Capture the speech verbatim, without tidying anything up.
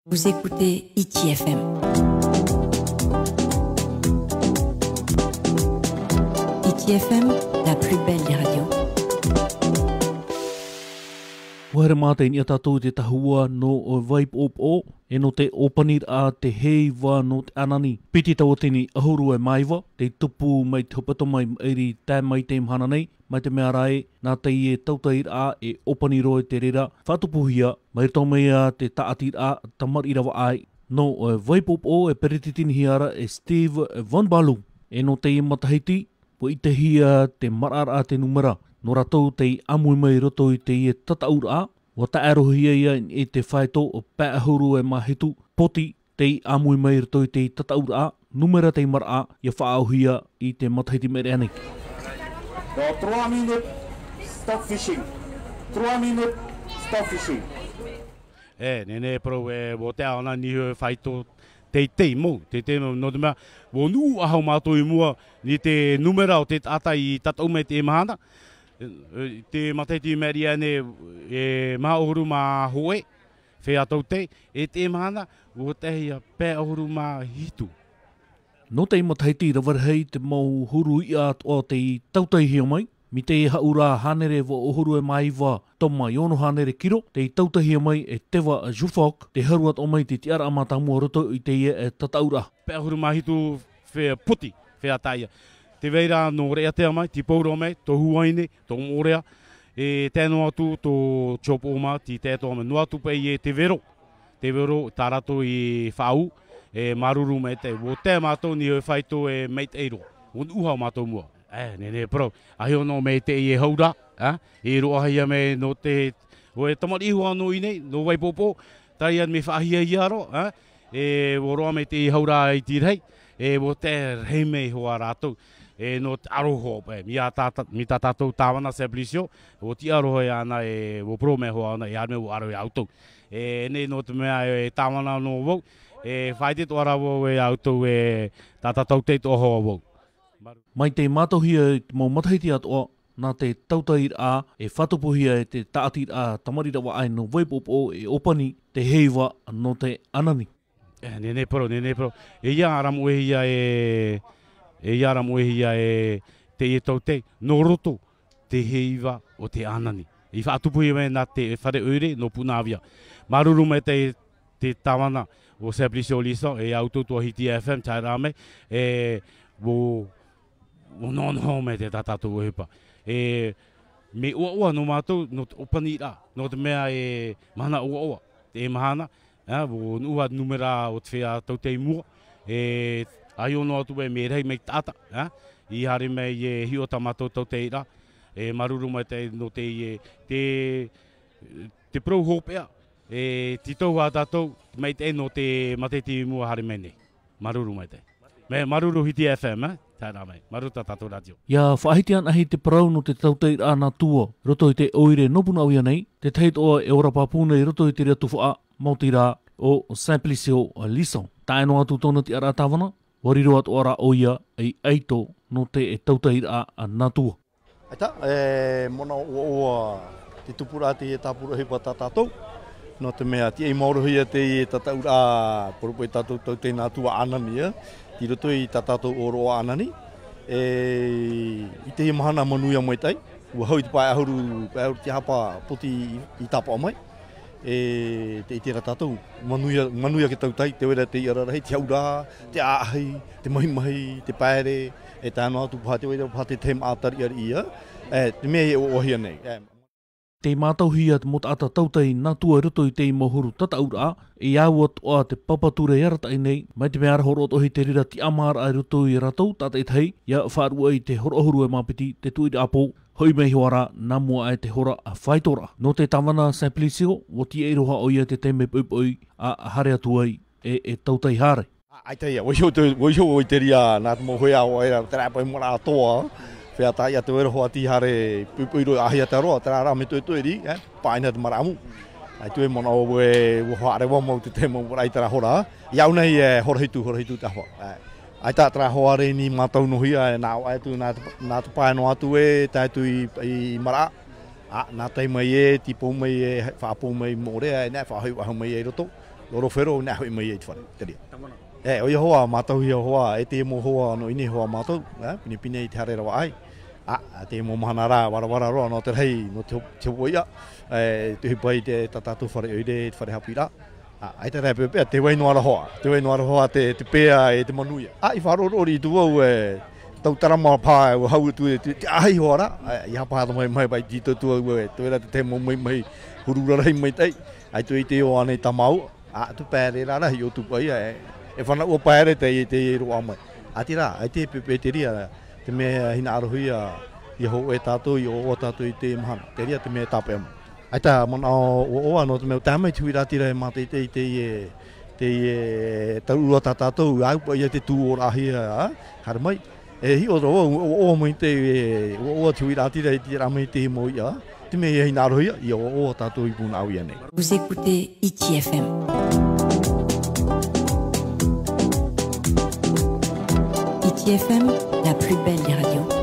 Vous écoutez Hiti F M. Hiti F M, la plus belle des radios. Ua haere mā teie nei tātou i te tahua nō Vaipoʻopoʻo, e nō te ʻōpaniraʻa te heiva nō te ʻanani. Piti tauatini ʻahuru e mā iva, tei tupu mai te hepetoma i maʻiri tae mai i teie mahana nei, mai te mea ra ē, nā teie tautaiiraʻa e ʻōpani roa i te reira, faʻatupuhia, mai roto mai ia te tāʻatiraʻa tamariʻi ravaʻai. Nō Vaipoʻopoʻo e peretitenihia ra e Steve Von Balu. E nō teie matahiti, ua ʻitehia te maraʻaraʻa te numera, nō rātou tei ʻāmui mai i roto i teie tataʻuraʻa, ua taʻerohia ia i te faito pae ʻahuru e mā hitu poti tei ʻāmui mai i roto i te tataʻuraʻa, numera tei maraʻa, ia faʻaauhia i te matahiti maʻiri aʻe nei. Dans trois minutes, stop fishing. Trois minutes, stop fishing. E, nehenehe e parau e, ua tae ana niʻa i te faito teitei mau, teitei mau, nō te mea, ua nuʻu ʻahau mātou i mua, i te numera o te taʻata i tataʻu mai i teie mahana, e, e, te matahiti maʻiri aʻe nei, e maha ʻahuru mā hōʻē, feiā tautei, e teie mahana, ua tae ia pae ʻahuru mā hitu. Nō teie matahiti rave rahi te mau huru iʻa atoʻa tei tautaihia mai, mai te haʻura hānere ʻahuru e mā iva toma i ono hānere kiro, tei tautaihia mai e Teva Jufok, te haru atoʻa mai te tiʻaraʻa mātāmua roto i teie, e, tataʻuraʻa. Pae ʻahuru mā hitu fe-, poti, feiā taʻata. Tē vai ra nō Raʻiātea mai, tei Pauro mai, tō Huaine, tō Moʻorea, e tae noa atu tō Tiopoʻo mā, tei tae atoʻa mai, noa atu paʻi e Te Vero, Te Vero, tā rātou i faʻaū, e māuruuru maitaʻi. Ua tae mātou niʻa i te faito e maitaʻi roa. Ua nuʻu ʻahau mātou i mua. E, nehenehe e parau. ʻAhio noa mai teie haʻura, e, i roaʻahia mai nō te, ʻo e tamariʻi iho anō i ʻō nei, nō Vaipoʻopoʻo, taʻa ia mea faʻahiahia roa, e, e, ʻua roaʻa mai teie haʻura i te rahi, e, ʻua tae rahi mai hoʻi rātou, e, nō te aroha paʻi, mai tā, tā, mai tā tātou tāvana Simplicio, ʻua tiʻa roa hoʻi ʻana, e, ʻua parau mai hoʻi ʻana, e haere mai ʻua aro ia ʻoutou. E, nei nō te mea, e, tāvana noa vau, e, faʻaʻite atoʻa ra vau ia ʻoutou, e, tātaʻu tei atoʻa hoʻi vau. Mai tei mātauhia i te mau matahiti atoʻa, nā te tautaiiraʻa e faʻatupuhia e te tāʻatiraʻa tamariʻi ravaʻai nō Vaipoʻopoʻo e ʻōpani te heiva nō te ʻanani. E, nehenehe e parau, nehenehe e parau. E ʻia ara moʻehia e, e ʻia ara moʻehia e teie tautei, nō roto te heiva o te ʻanani. I faʻatupuhia mai nā te fare ʻoire nō Punaauia. Māuruuru maitaʻi te tāvana ʻo Simplicio Lison, e ia ʻoutou atoʻa Hiti F M, tae ra mai, e, ʻua, ʻua nohonoho mai te tā tātou ʻohipa. E, mea ʻoaʻoa nō mātou, nō te ʻōpaniraʻa, nō te mea e mahana ʻoaʻoa, teie mahana, e, ʻua nuʻu ā numera o te feiā tautei i mua, e, ʻaita noa atu e mea rahi mai taʻata, e, i haere mai e hiʻo tā mātou tauteiʻraʻa, e, māuruuru maitaʻi nō te, e, te, te parau hopeʻa, e, tītau ā tātou, maitaʻi nō te matahiti i mua haere mai nei. Māuruuru maitaʻi. Mea māuruuru Hiti F M, e? Tae ra mai. Māuruuru tā tātou rātio. ʻIa faʻahiti anaʻe te parau nō te tauteiʻraʻa nā tua, roto i te ʻoire nō Punaauia nei, te tahi atoʻa e ora pāpū nei roto i te reira tuhaʻa, maoti rā ʻo Simplicio Lison. Tae noa atu tōna tiʻaraʻa tāvana, ʻua riro atoʻa ra ʻoia ei ʻaito nō te tauteiʻraʻa nā tua. ʻAita, e manaʻo ʻoaʻoa te tupuraʻa teie tāpura ʻohipa tā tātou. Nō te mea, tīaʻi maorohia teie tataʻuraʻa poropoi tātou tautei nā tua ʻanani, e, tei roto i tā tātou ʻōroʻa ʻanani. E, i teie mahana manuia maitaʻi, ʻua hau i te pae ʻahuru, pae ʻahuru tiahapa poti i, i tāpaʻo mai. E te ʻite ra tātou, manuia, manuia te tautai, tē vai ra te ʻiʻara rahi, te haʻura, te ʻaʻahi, te mahimahi, te paere, e tae noa atu paha tē vai ra paha te tahi māʻa tariʻariʻi, e, te mea e ʻoaʻoahia nei. E. Tei mātauhia te mau taʻata tautai nā tua i roto i teie mau huru tataʻuraʻa, e au atoʻa te papa ture arataʻi nei, mai te mea ra hōroʻa atoʻa hoʻi te reira tiʻamāraʻa i roto ia rātou tātaʻitahi, ʻia faʻaruʻe i te hora ʻahuru e mā piti te tuʻiraʻa pō, hoʻi mai hoʻi ra nā mua aʻe te hora faitoraʻa. Nō te tāvana Simplicio, ʻua tīaʻi roa ʻoia te taime poʻipoʻi ʻa haere atu ai e, e tautai haere. ʻAita ia, ʻua iho te, ʻua iho ʻoe i te reira nā te mau hōʻē ʻāvaʻe ra, terā paʻi maraʻa atoʻa, feiā taʻata tē vai ra hoʻi tei haere poʻipoʻi roa ʻāhia te roa, terā rā mea toetoe riʻi, e, paʻi nā te maraʻa mū. ʻAita e manaʻo ʻoe, ʻua haʻareva mau te tahi mau maraʻa i terā hora, ʻia au nei, e, hora hitu, hora hitu te ʻāvaʻe. E. ʻAita terā hoʻi ra i mātau noa hia, e, nā ʻoe atu, nā te, nā te pae noa atu e, tae atu i, i maraʻa. ʻA, nā tae mai e, tei pau mai e, faʻapau mai Moʻorea, e, nā faʻahoʻi faʻahou mai e i roto. tō Rofero, nā hoʻi mai ai te fare, te reira. E, ʻoia hoʻi, mātauhia hoʻi, e te mau hoa nō ʻō nei hoʻi mātou, e, pinepine i te haere ravaʻai. A, e te mau mahana rā, varavara roa, nō te rahi, nō te hop-, te hopoiʻa, e, te ʻohipa i te, tā tātou fare ʻoire, te fare haʻapiʻiraʻa. A, ʻaita rā e peʻapeʻa, tē vai noa ra hoʻi, tē vai noa ra hoʻi te, te pea e te manuia. A, i faʻaroʻo riʻi atu vau, e, tau tarama pā, e, hau atu, e, te, te ʻāʻai hoʻi ra, e, i hapa atu mai, mai, mai, tī tau atu vau, e, tō reira te, te mau mahimahi, huru rarahi maitaʻi, ʻaita i te ʻō ānei tā māua. A, tū pae ra rā, hiʻo tū paʻi, e, e fānaʻo pae ra te, te roaʻa mai. A, terā, ʻaita e pepe te reira, te mea hinaʻarohia, ʻia hōʻē tātou, ʻia ʻoaʻoa tātou i te mahana. Te reira, te mea tāpeʻa mai. ʻAita manaʻo ʻoaʻoa, nō te mea, tae mai te huiraʻatira e mātaʻitaʻi i te, te, e, tauʻaroa tā tātou, ʻaita paʻi te tū ʻōraʻahia, a, haere mai. E hiʻo roa, ʻoaʻoa mai te, e, ʻoaʻoa te huiraʻatira i te rā mai te mau iʻa. Te mea ʻia hinaʻarohia, ʻia ʻoaʻoa tātou i Punaʻauia nei. Vous écoutez Hiti F M. Hiti F M, la plus belle des radios.